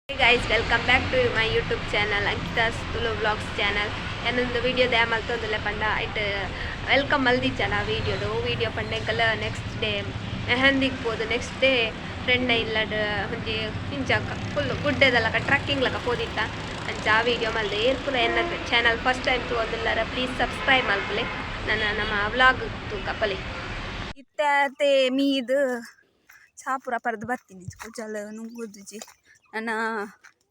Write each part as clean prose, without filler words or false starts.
Guys, welcome back to my YouTube channel, Ankita's Tulu vlogs channel. ಯಾನೊಂದು video ದಯ ಮಲ್ತೊಂದುಲ್ಲೆ ಪಂಡ ಐಟ್ welcome ಮಲ್ದಿಜ್ಜನ ವೀಡಿಯೋಡು. Video ಪಂಡ ಎಂಕಲ next day ಮೆಹಂದಿಗ್ ಪೋದು, next day friend ಇಲ್ಲಡ್ ಒಂಜಿ ಇಂಚ ಫುಲ್ ಗುಡ್ಡೆದಲಕ ಟ್ರೆಕ್ಕಿಂಗ್ ಲಕ ಪೋದಿತ್ತ. ಅಂಚ ಆ ವೀಡಿಯೋ ಮಲ್ದೆ. ಏರ್ ಪೂರ ಎನ್ನ ಚಾನಲ್ ಫಸ್ಟ್ ಟೈಮ್ ತೂವೊಂದುಲ್ಲರ, ಪ್ಲೀಸ್ ಸಬ್ಸ್ಕ್ರೈಬ್ ಮಲ್ಪುಲೆ. ನನ್ನ ನಮ್ಮ ವ್ಲಾಗ್ ತೂಕಪಲೆ. ಇತ್ತೆ ಮೀದ್ ಚಾಪುರ ಪರ್ದು ಬರ್ತೀನಿ. ಕುಜಲ್ ನುಂಗುದುಜಿ. ನನ್ನ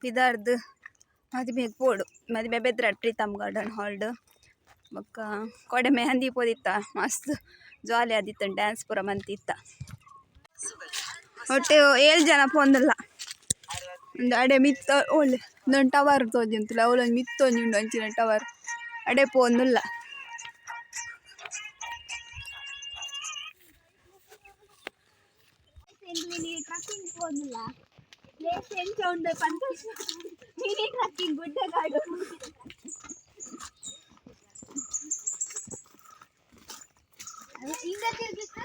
ಪಿದಾರ್ದು ಮದಿಮೆಗ್ ಪೋಡು. ಮದಿಮೆ ಬೆದ್ರಾಡ್ ಪ್ರೀತಮ್ ಗಾರ್ಡನ್ ಹಾಲ್ಡ್. ಬೊಕ್ಕ ಕೋಡೆ ಮೆಹಂದಿ ಪೋದಿತ್ತ. ಮಸ್ತ್ ಜಾಲಿ ಆದಿತ್ತು, ಡ್ಯಾನ್ಸ್ ಪೂರ ಮಂತಿತ್ತ. ಒಟ್ಟು ಏಳು ಜನ ಪೋಂದಲ್ಲ. ಒಂದು ಅಡೆ ಮಿತ್ತ ಒಳ್ಳೆ ಒಂದೊಂದು ಟವರ್ ತೋಜುಂತುಲ್ಲ, ಅವಳೊಂದು ಮಿತ್ತೊಂಜಿ ಉಂಡು ಅಂಚಿನ ಟವರ್. ಅಡೆ ಪೋಂದುಲ್ಲ. ಟ್ರಕ್ಕಿಂಗ್ ಪೋದಿಲ್ಲ. ಪ್ಲೇಸ್ ಎಂಚ ಉಂಡು ಪಂತ ಮಿನಿ ಟ್ರಕ್ಕಿಂಗ್ ಗುಡ್ಡಗಾಡು. ಹಿಂಗ ತಿರ್ಗಿತ್ತ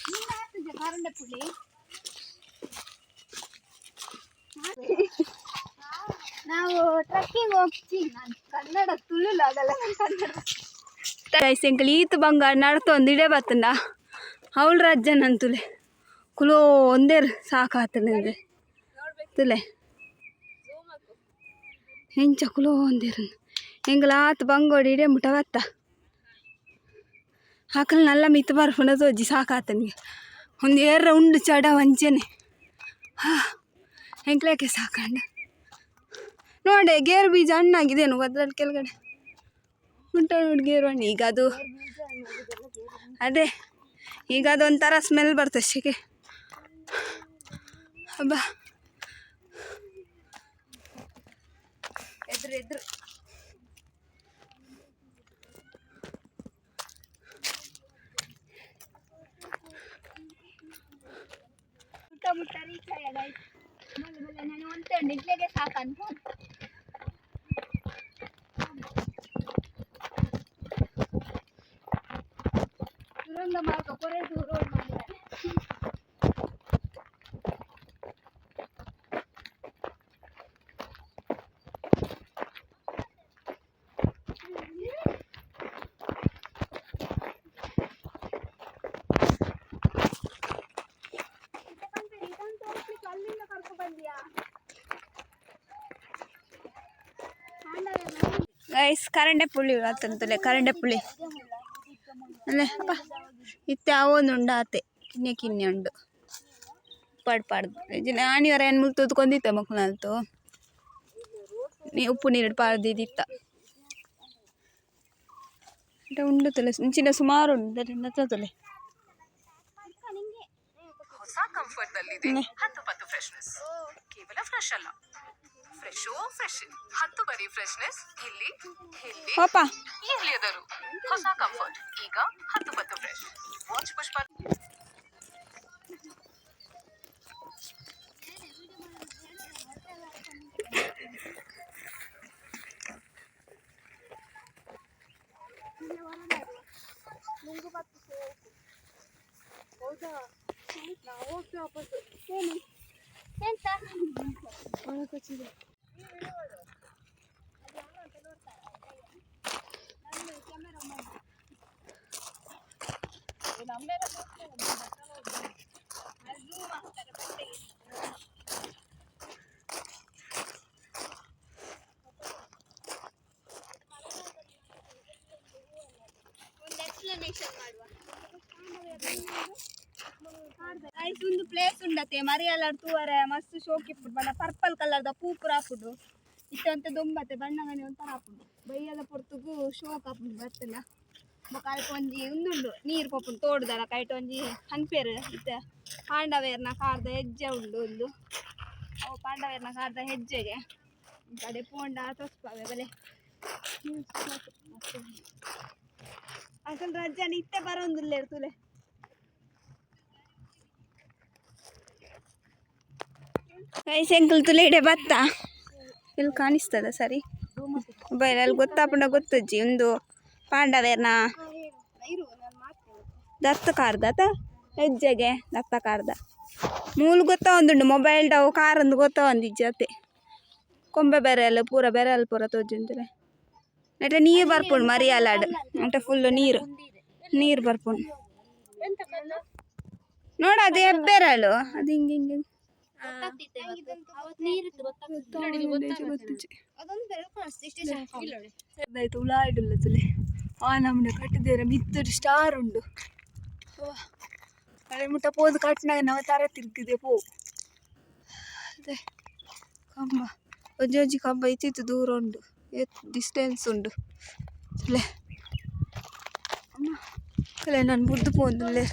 ನಿನ್ನ ಹಾಕ್ತಿದ್ದೆ ಕಾರಂಡ ಪುಡಿ. ನಾವು ಟ್ರಕ್ಕಿಂಗ್ ಹೋಗ್ತೀವಿ. ನಾನು ಕನ್ನಡ ತುಳುಲು ಆಗಲ್ಲ, ನಾನು ಕನ್ನಡ. ಗೈಸ್, ಎಂಕಲ್ ಈತ್ ಬಂಗಾರ ನಡ್ತೊಂದು ಇಡೆ ಬತ್ತಂಡ ಅವಳು ರಜ್ಜನ ಅಂತುಲೆ ಕುಲೋ ಒಂದೇರ್ ಸಾಕಾತಂದೆ. ತುಲೆ ಎಂಚ ಕುಲೋ ಒಂದೇರು. ಎಂಕಲ್ ಆತ್ ಬಂಗೋಡಿ ಇಡೆ ಮುಟ ಬತ್ತ. ಆಕಲ್ ನಲ್ಲ ಮಿತ್ ಬರ್ಪುಂಡ ತೋಜಿ. ಸಾಕಾತನಿಗೆ ಒಂದು ಏರ್ರ ಉಂಡು ಚಡ ವಂಚನೆ. ಹಾ, ಎಂಕ್ಲೇಕೆ ಸಾಕಂಡ ನೋಡೆ. ಗೇರು ಬೀಜ ಹಣ್ಣಾಗಿದೇನು ಅದ್ರಲ್ಲಿ ಕೆಳಗಡೆ ಉಂಟು ನೋಡಿ. ಗೇರು ಹಣ್ಣು ಈಗ ಅದು ಅದೇ ಈಗ ಅದೊಂಥರ ಸ್ಮೆಲ್ ಬರ್ತದೆ ಶೆಕೆ. ಅಬ್ಬಾ. ಎದ್ರು ಎದ್ರು. ಮುಟ್ಟ ಮುಟ್ಟ ರೀಚ್ ಆಯ ಗೈಸ್. ಬಲ್ಲೆ ಬಲ್ಲೆ. ನಾನು ಒಂತೆ ಉಂಡು, ಇಡ್ಲಿಗೆ ಸಾಕು ಅನ್ಬೋದು. ಸುರಂಗ ಮಾರ್ಗ ಕೊರೆದು ರೋಡ್ ಮಾಡಿದ್ದಾರೆ. ಅಲ್ಲಿಂದ ಕರ್ಕೊ ಬಂದಿಯಾ? ಗೈಸ್, ಕರಂಡೆ ಪುಳಿ ಆತಂತಲೆ. ಕರಂಡೆ ಪುಳಿ ಅಲ್ಲೇ ಅಪ್ಪ ಇತ್ತೆ ಅವೊಂದು ಉಂಡು ಆತೆ. ಕಿನ್ನೆ ಕಿನ್ನೆ ಉಂಡು ಪಾಡ್ ಪಾಡ್ದು. ಆನಿವರ ಏನು ಮುಲ್ ತೂತ್ಕೊಂಡಿತ್ತ ಮಕ್ಕಳಂತು. ನೀ ಉಪ್ಪು ನೀರು ಪಾಡ್ದಿದ್ದಿತ್ತ ಉಂಡು ತುಲೆ. ಇಂಚಿನ ಸುಮಾರು ಉಂಡು ತುಲೆ. ಹೊಸ ಕಂಫರ್ಟ್ ನಲ್ಲಿದೆ 10 ಪಟ್ಟು ಫ್ರೆಶ್ನೆಸ್. ಕೇವಲ ಫ್ರೆಶ್ ಅಲ್ಲ, ಫ್ರೆಶ್ ಫ್ರೆಶ್. 10 ಬರಿ ಫ್ರೆಶ್ನೆಸ್ ಇಲ್ಲಿ, ಇಲ್ಲಿ, ಪಾಪ. ಎಲ್ಲಿಯದರು. ಹೊಸ ಕಂಫರ್ಟ್ ಈಗ 10 ಪಟ್ಟು ಫ್ರೆಶ್. ವಾಚ್ ಪುಷ್ಪ. ಎಂತ? ಒಂದು ಎಕ್ಸ್ಪ್ಲನೇಷನ್ ಮಾಡುವ. ಗೈಸ್, ಒಂದು ಪ್ಲೇಸ್ ಉಂಡತೆ ಮರಿಯಲ್ಲ ತೂವರೆ. ಮಸ್ತ್ ಶೋಕಿ ಇಪ್ಪುಡು. ಬಣ್ಣ ಪರ್ಪಲ್ ಕಲರ್ದ ಪೂ ಪೂರ ಆಪುಂಡು. ಇತ್ತಂತೆ ದೊಂಬತ್ತೆ ಬಣ್ಣಗನೆ ಒಂಥರ ಆಪುಂಡು. ಬಯ್ಯದ ಪೊರ್ತುಗು ಶೋಕ್ ಆಪುಂಡು ಬರ್ತಲ್ಲ. ಬೊಕ ಅಲ್ಪ ಒಂಜಿ ಉಂದುಂಡು, ನೀರು ಪೋಪುಂಡು ತೋಡುದಲ್ಲ ಕೈಟ್. ಒಂಜಿ ಹನ್ಪೇರು ಇತ್ತೆ ಪಾಂಡವೇರ್ನ ಕಾರ್ದ ಹೆಜ್ಜೆ ಉಂಡು ಒಂದು. ಅವು ಪಾಂಡವೇರ್ನ ಕಾರ್ದ ಹೆಜ್ಜೆಗೆ ಈ ಕಡೆ ಪೋಂಡ ತೋಸ್ಪಾವೆ ಬಲೆ. ಅಸಲ್ ರಜಾನ ಇತ್ತೆ ಬರೋಂದಿಲ್ಲ ತುಲೆ. ಗೈಸ್, ಎಂಕಲ್ ತುಲೆ ಇಡೆ ಬತ್ತ. ಇಲ್ಲಿ ಕಾಣಿಸ್ತದ ಸರಿ ಬೈಲ್. ಅಲ್ಲಿ ಗೊತ್ತಾಪುಂಡ ಗೊತ್ತಜ್ಜಿ. ಒಂದು ಪಾಂಡವೇರ್ನ ದತ್ತ ಕಾರ್ದ ಅತ ಹೆಜ್ಜೆಗೆ ದತ್ತ ಕಾರ್ದ. ಮೂಲು ಗೊತ್ತೊಂದುಂಡು ಮೊಬೈಲ್ ಡವು ಕಾರಂದು ಗೊತ್ತೊಂದಿಜ್ಜತೆ ಕೊಂಬೆ ಬೆರೆಲ್ ಪೂರ ಬೆರೆಲ್ ಪೂರ ತೋಜುಂತುಲೆ ನೆಟೆ ನೀರು ಬರ್ಪುಂಡು ಮರಿಯಲಾಡ್ ನೆಟೆ ಫುಲ್ ನೀರು ನೀರು ಬರ್ಪುಂಡು ನೋಡು ಅದು ಹೆಬ್ಬೆರಳು ಅದು ಹಿಂಗೆ ಹಿಂಗೆ ಗೊತ್ತಿಜ್ಜಿ. ಆಯ್ತು ಉಳಾಯಿಡುಲ್ಲ ತುಲೆ ಆ ನಮ್ಮನೆ ಕಟ್ಟಿದ್ದೇರೆ ಮಿತ್ತುಡು ಸ್ಟಾರ್ ಉಂಡು. ಅಳೆ ಮುಟ್ಟ ಪೋದು ಕಟ್ಟಿನಾಗ ನಾವು ತರ ತಿರುಗಿದೆ ಪೋ. ಅದೇ ಕಂಬ ಒಂಜಿ ಒಂಜಿ ಕಂಬ ಇತ್ತಿತ್ತು ದೂರ ಉಂಡು, ಏತ್ ಡಿಸ್ಟೆನ್ಸ್ ಉಂಡು ತುಲೆ. ಅಮ್ಮ ತುಲೆ ನಾನು ಬುಡ್ದು ಪೋಂದುಲ್ಲೆ.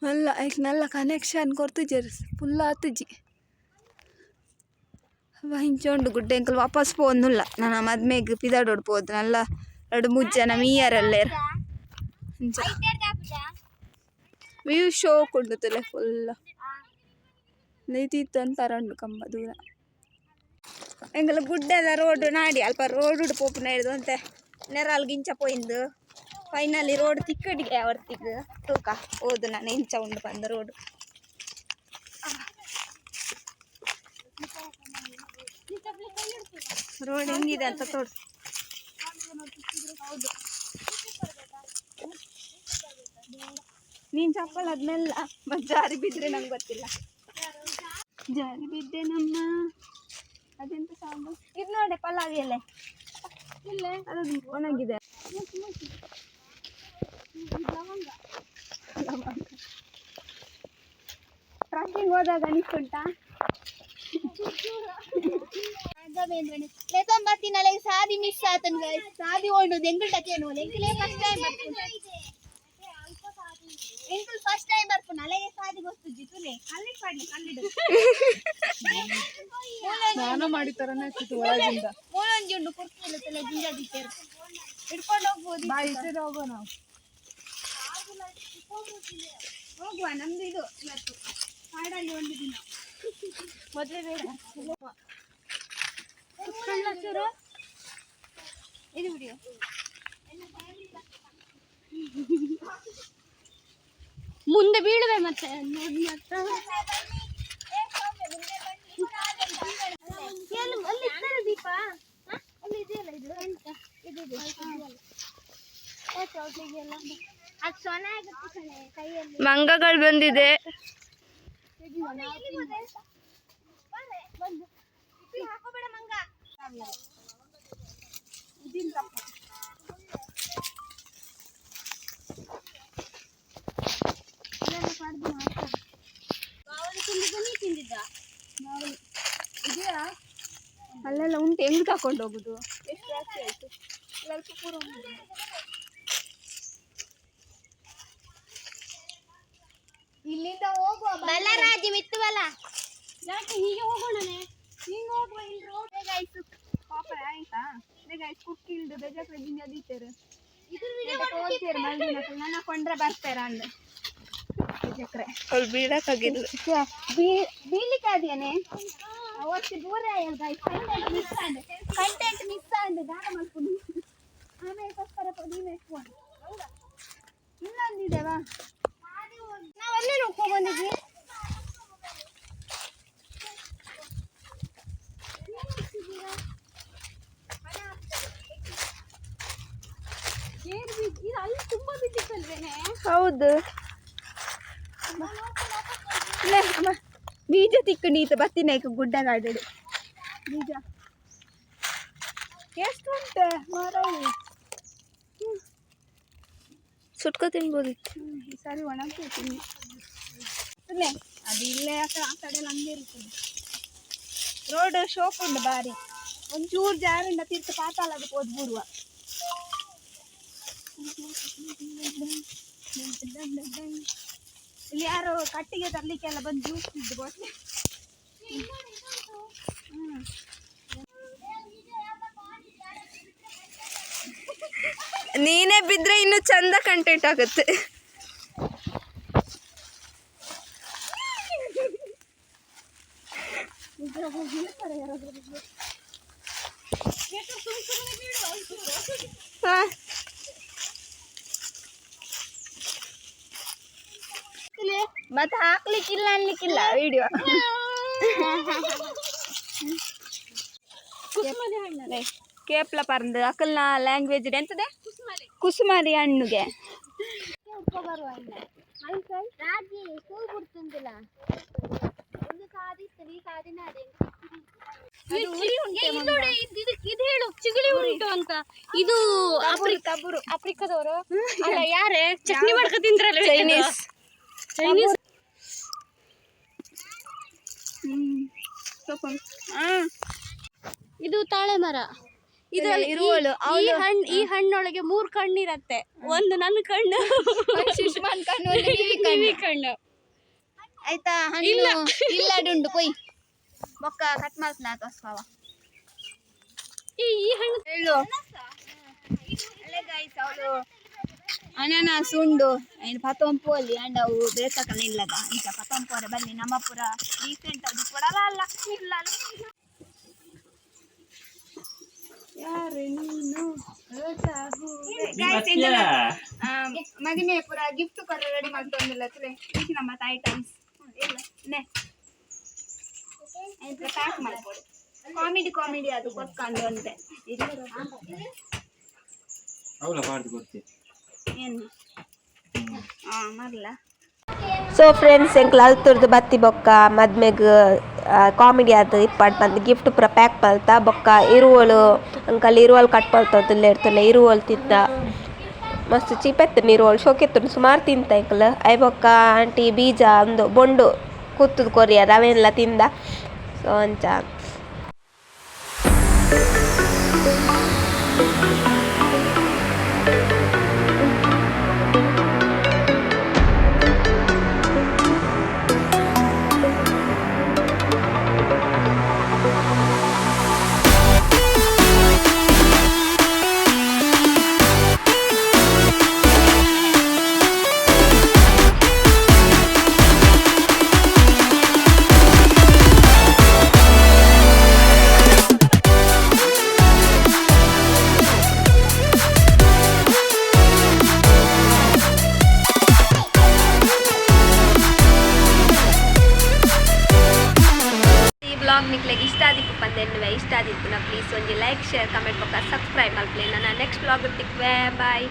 ಮಲ್ಲ ಐಕ್ ನಲ್ಲ ಕನೆಕ್ಷನ್ ಕೊರ್ತುಜೆರ್ ಫುಲ್ ಆತುಜಿ. ಇಂಚ ಉಂಡು ಗುಡ್ಡೆ. ಎಂಕುಲು ವಾಪಸ್ ಪೋಂದುಲ್ಲ ನನ ಮದ್ಮೆಗ್ ಪಿದಾಡೋಡು ಪೋದು ನಲ್ಲ ರಡ್ಡ್ ಮೂಜಿ ಜನ ಮೀಯರಲ್ಲೇರ್ ಇಂಚ ವ್ಯೂ ಶೋಕ್ ಉಂಡು ತುಲೆ ಫುಲ್. ಇತ್ತಿತ್ತು ಒಂಥರ ಉಂಡು ಕಂಬ ದೂರ. ಎಂಕುಲು ಗುಡ್ಡೆದ ರೋಡ್ ನಾಡಿ ಅಲ್ಪ ರೋಡ್ ಪೋಪುನ ಹಿಡ್ದು ಒಂತೆ ನೆರಲ್ಗ್ ಇಂಚ ಪೋಯಿಂದು ಫೈನಲಿ ರೋಡ್ ತಿಕ್ಕಡಿಗೆ ಅವರ್ತಿಗ್ ತೂಕ ಹೋದು ನಾನು ಇಂಚ ಉಂಡು ಪಂದ್ ರೋಡ್. ರೋಡ್ ಹೆಂಗಿದೆ ಅಂತ ತೋರ್ಸು. ನೀನ್ ಚಪ್ಪಲ್ ಆದ್ಮೇಲೆ ಮತ್ತೆ ಜಾರಿ ಬಿದ್ದರೆ ನಂಗೆ ಗೊತ್ತಿಲ್ಲ. ಜಾರಿ ಬಿದ್ದೆ ನಮ್ಮ ಅದೆಂತ ಸಾಂಗು ಇದು ನೋಡಿ ಪಲಾವ್ ಎಲೆ ಅದು ಒಣಗಿದೆ. ಟ್ರಕ್ಕಿಂಗ್ ಹೋದಾಗ ಅನಿಸ್ತುಂಟಾ? ಲೆತೊಂಬತ್ತಿನಲೆ ಸಾದಿ ಮಿಸ್ ಆತನ್ ಗೈಸ್. ಸಾದಿ ಓಂಡು ಎಂಕುಲ್ ಟಚೇನು ಎಂಕುಲೇ ಫಸ್ಟ್ ಟೈಮ್ ಬರ್ಪುನ, ಎಂಕುಲ್ ಫಸ್ಟ್ ಟೈಮ್ ಬರ್ಪುನ. ಅಲೆಗೆ ಸಾದಿ ಗೊತ್ತುಜ್ಜಿ ತುಲೆ ಕಲ್ಲಿ ಪಡ್ಲಿ ಕಲ್ಲಿಡು. ಸ್ನಾನ ಮಾಡಿ ತರನೇ ಇರ್ತಿತ್ತು ಒಳಗಿಂದ. ಮೂಲೊಂಜಿ ಉಂಡು ಕುರ್ಕಿ ತಲೆ ಜಿಂಜ ದಿತ್ತೇರು ಹಿಡ್ಕೊಂಡು ಹೋಗ್ಬೋದು. ಬಾ, ಈಚೆ ಹೋಗೋ ನಾವು. ಹೋಗುವ, ನಮ್ದು ಇದು ಇವತ್ತು ಕಾಡಲ್ಲಿ ಒಂದು ದಿನ. ಮದುವೆ ಬೇಡ. ಇದು ವಿಡಿಯೋ ಮುಂದೆ ಬೀಳುವೆ ಮತ್ತೆ ನೋಡಿ ಮತ್ತೆ. ಅಲ್ಲಿ ಇತ್ತಲ್ಲ ದೀಪ, ಅಲ್ಲಿ ಇದೆಯಲ್ಲ, ಇದು ಎಂತ ಇದು ಇದು ಅದು ಸೊನೆ ಆಗುತ್ತೆ ಕಣೆ ಕೈಯಲ್ಲಿ. ಮಂಗಗಳು ಬಂದಿದೆ. ಹಾಕೋಬೇಡ ಮಂಗ. ಬಾವಲಿ ತಿಂದಿದ್ದ ನೀ ತಿಂದಿದ್ದ? ಇದೆಯಾ ಅಲ್ಲೆಲ್ಲ ಉಂಟು. ಹೆಂಗ್ ತಕೊಂಡು ಹೋಗುದು? ಎಷ್ಟು ರಾತ್ರಿ ಆಯ್ತು, ಸ್ವಲ್ಪ ಪೂರ ಉಂಟು. ಇಲ್ಲಿಂದ ಹೋಗುವ ಬಲರಾಜಿ ಮಿತ್ತು ಬಲ. ಯಾಕೆ ಹೀಗೆ ಹೋಗೋಣನೆ? ಹಿಂಗೆ ಹೋಗುವ, ಇಲ್ಲಿ ರೋಡ್ ಗಾಯ್ಸು. ಪಾಪ ಆಯ್ತಾ ಗೈಸ್ ಕುಕ್ಕಿಲ್ದು ಬೇಜಾಕ್ರೆ ಗಿಂಜ ದೀತೇರು ಇದ್ರ ವಿಡಿಯೋ ತೋಳ್ತೀರು ಮಲ್ದಿನ ನನ್ನ ಕೊಂಡ್ರೆ ಬರ್ತಾರ ಅಂದೆ ಬೇಜಕ್ರೆ. ಅವಳು ಬೀಳಕ್ಕಾಗಿಲ್ಲ. ಬೀಳಿಕ್ಕೆ ಅದೇನೆ ಅವತ್ತು ದೂರ guys. Content miss and, content miss and ದಾನ ಮಲ್ಪುನು. ಆಮೇಲೆ ಪಸ್ಪರ ಪೊದೀನ ಫೋನ್ ಇನ್ನೊಂದಿದೆ ಬಾ. ನಾವು ಅಲ್ಲೇ ನೋಡ್ಕೊ ಬಂದಿದ್ವಿ. ಇದು ಅಲ್ಲಿ ತುಂಬಾ ಬಿದ್ದಿತ್ತಲ್ವೇನೆ? ಹೌದು. ಲೇ ಅಮ್ಮ, ಬೀಜ ತಿಕ್ಕು ನೀತ ಬತ್ತಿನ ಗುಡ್ಡಗಾಡು ಬೀಜ ಎಷ್ಟು ಉಂಟು ಮಾರಾಯಿ. ಸುಟ್ಕೊ ತಿನ್ಬೋದಿತ್ತು. ಈ ಸಾರಿ ಒಣಗ್ತೀನಿ ಇಲ್ಲೇ ಅದು ಇಲ್ಲೇ ಆ ಕಡೆ ಆ ಕಡೆ ಎಲ್ಲ ಹಂಗೆ ಇರ್ತದೆ. ರೋಡ್ ಶೋಕ್ ಉಂಟು ಬಾರಿ. ಒಂಚೂರು ಜಾರುಂಡ ತೀರ್ಥ ಪಾತಾಳದ ಪೋದು ಬೂರುವ. ಇಲ್ಲಿ ಯಾರೋ ಕಟ್ಟಿಗೆ ತರ್ಲಿಕ್ಕೆಲ್ಲ ಬಂದು ಜ್ಯೂಸ್ ಇದ್ದು ಬಾಟ್ಲಿ. ನೀನೇ ಬಿದ್ದರೆ ಇನ್ನೂ ಚಂದ ಕಂಟೆಂಟ್ ಆಗುತ್ತೆ. ಮತ್ತೆ ಹಾಕ್ಲಿಕ್ಕಿಲ್ಲ ಅನ್ಲಿಕ್ಕಿಲ್ಲ ವಿಡಿಯೋ. ಕೇಪ್ಲ ಪರಂದು ಅಕಲ್ನ ಲ್ಯಾಂಗ್ವೇಜ್ ಎಂತದೆ? ಕುಸುಮಾರಿ ಹಣ್ಣುಗೆ. ರಾಜಿ ಹೂ ಬಿಡ್ತುಂದಿಲ್ಲ ಒಂದು ಕಾದಿತ್ತು ಈ ಕಾದಿನ ಅದೇ. ಇದು ಹೇಳು, ಚಿಗುಳಿ ಉಂಟು ಅಂತ. ಇದು ಕಬುರು. ಆಫ್ರಿಕಾದವರು ಅಲ್ಲ, ಯಾರೇ ಚಟ್ನಿ ಮಾಡ್ಕೊ ತಿಂದ್ರಲ್ಲ? ಚೈನೀಸ್. ಚೈನೀಸ್. ಇದು ತಾಳೆ ಮರ. ಇದರಲ್ಲಿ ಇರುವಳು, ಈ ಹಣ್ಣು, ಈ ಹಣ್ಣೊಳಗೆ ಮೂರ್ ಕಣ್ಣಿರತ್ತೆ. ಒಂದು ನನ್ನ ಕಣ್ಣು, ಸುಷ್ಮಾನ್ ಕಣ್ಣು, ಒಂದು ಕಿವಿ ಕಣ್ಣು. ಕಿವಿ ಕಣ್ಣು. ಆಯ್ತಾ? ಹಣ್ಣು ಇಲ್ಲ, ಡುಂಡು ಕೊಯ್ ಬೊಕ್ಕ ಕಟ್ ಮಾಡ್ತಾನ ಸ್ವಾವ. ಈ ಈ ಹಣ್ಣು ಹೇಳು. ಅವಳು ಅನಾನಸ್ ಉಂಡು ಏನು ಪತೊಂಪು ಅಲ್ಲಿ ಅಂಡ್ ಅವು ಬೇಕಾಕನ ಇಲ್ಲದ ಇಂಚ ಪತೊಂಪೋರೆ ಬನ್ನಿ. ನಮ್ಮ ಪುರ ರೀಸೆಂಟ್ ಅದು ಕೊಡಲ್ಲ ಅಲ್ಲ ಇಲ್ಲ ಅಲ್ಲ. ಯಾರು ನೀನು? ಮಗನೇ ಪೂರ ಗಿಫ್ಟ್ ಕೊರ ರೆಡಿ ಮಾಡ್ತೊಂದಿಲ್ಲ ತುಲೆ. ನಮ್ಮ ಐಟಮ್ಸ್ ಇಲ್ಲ ನೆ ಪ್ಯಾಕ್ ಮಾಡ್ಕೊಡು. ಕಾಮಿಡಿ ಕಾಮಿಡಿ ಅದು ಕೊಟ್ಕೊಂಡು ಅಂತೆ. ಅವಳ ಪಾಡ್ದು ಕೊಡ್ತಿ. ಏನು? ಹಾ ಮರ್ಲ. ಸೊ ಫ್ರೆಂಡ್ಸ್, ಎಂಕ್ಲ ಅಲ್ತುರ್ದು ಬತ್ತಿ ಬೊಕ್ಕ ಮದ್ಮೆಗ್ ಕಾಮಿಡಿ ಆದ್ ಇಪ್ಪಾಡ್ ಪಂದ್ ಗಿಫ್ಟ್ ಪೂರ ಪ್ಯಾಕ್ ಮಲ್ತ. ಬೊಕ್ಕ ಇರುವಳು ಅಂಕಲ್ ಇರುವಲ್ ಕಟ್ ಮಲ್ತೊಂದುಲ್ಲೆರ್ ತೂಲೆ. ಇರುವಲ್ ತಿಂದ, ಮಸ್ತ್ ಚೀಪ್ ಇತ್ತುಂಡು ಇರುವಲ್, ಶೋಕಿತ್ತುಂಡು. ಸುಮಾರು ತಿಂತ ಎಂಕುಲು. ಐ ಬೊಕ್ಕ ಆಂಟಿ ಬೀಜ ಅಂದು ಬೊಂಡು ಕುತ್ತುದು ಕೊರಿಯರ್, ಅವೆನ್ಲ ತಿಂದ. ಸೊ ಅಂಚ. ಈ ಬ್ಲಾಗ್ ನಿಕ್ಲೆಗ್ ಇಷ್ಟ ಆದಿಪ್ಪು ಪಂದೆನ್ನುವೆ. ಇಷ್ಟ ಆದಿತ್ತು ನಾ ಪ್ಲೀಸ್ ಒಂಜಿ ಲೈಕ್, ಶೇರ್, ಕಮೆಂಟ್ ಬೊಕ್ಕ ಸಬ್ಸ್ಕ್ರೈಬ್ ಮಲ್ಪಲೆ. ನನ್ನ ನೆಕ್ಸ್ಟ್ ಬ್ಲಾಗ್ ತಿಕ್ವೆ. ಬಾಯ್.